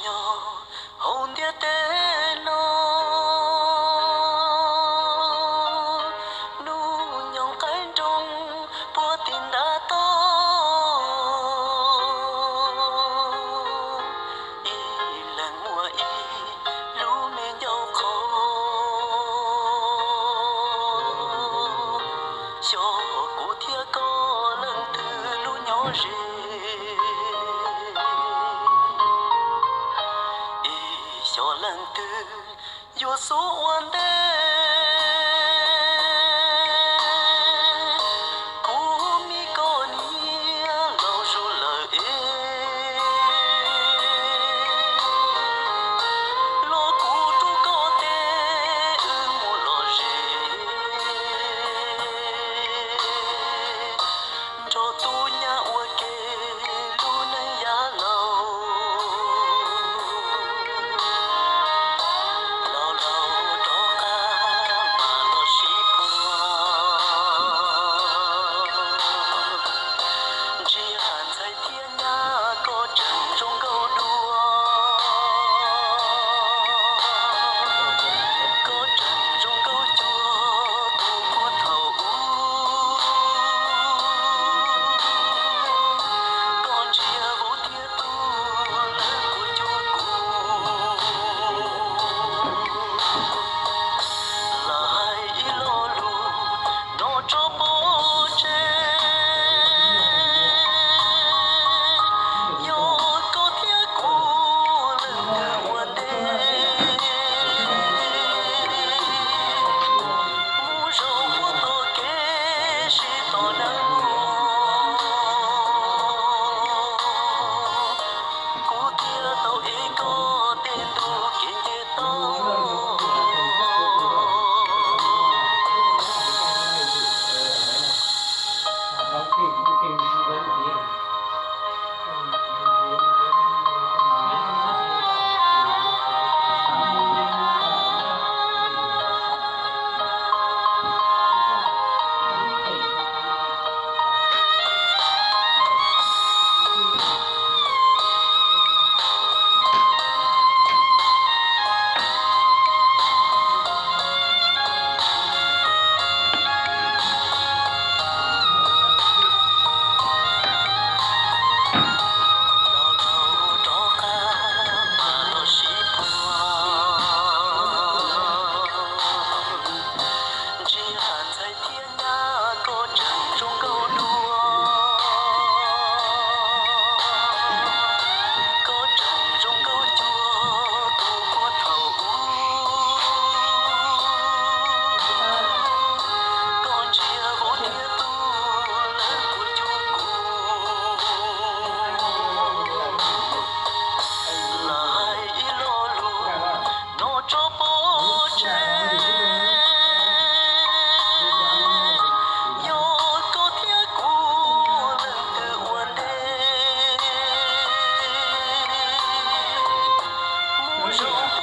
nyob hauv ntiaj teb no, hnub nyoog qaib nroog puag tim nrab tod, ib leeg muaj ib lub me ncauj qhov. Xyov kuv thiab koj leej twg lub nyob ze, ib xyov leej twg yuav xub ua ntej. Kuv me koj niam laus zus lawm es, los kuv rub koj tes wb mus lom zem, nrog tub nyab ua ke lub neej yav laus. Laus laus rov qab mas los sib puag, ntshe hais ntxhais thiab nyab koj tseem zoo nkauj dua, koj tseem zoo nkauj cuag tus puag thaum ub. Koj ntsia vauv thiab tub lawv puas cuag kuv? Lam hais ib lo lus no tso pov tseg, yog koj thiab kuv leej twg ua ntej, mus zaum puag tom kev sib tom neeg, kuv thiaj tau ev koj tej ntu kev nce toj. Los laus rov qab mas los sib puag, ntshe hais ntxhais thiab nyab koj tseem zoo nkauj dua, koj tseem zoo nkauj cuag tus puag thaum ub. Koj ntsia vauv thiab tub lawv puas cuag kuv? Lam hais ib lo lus no tso pov tseg, yog koj thiab kuv leej twg ua ntej, mus zaum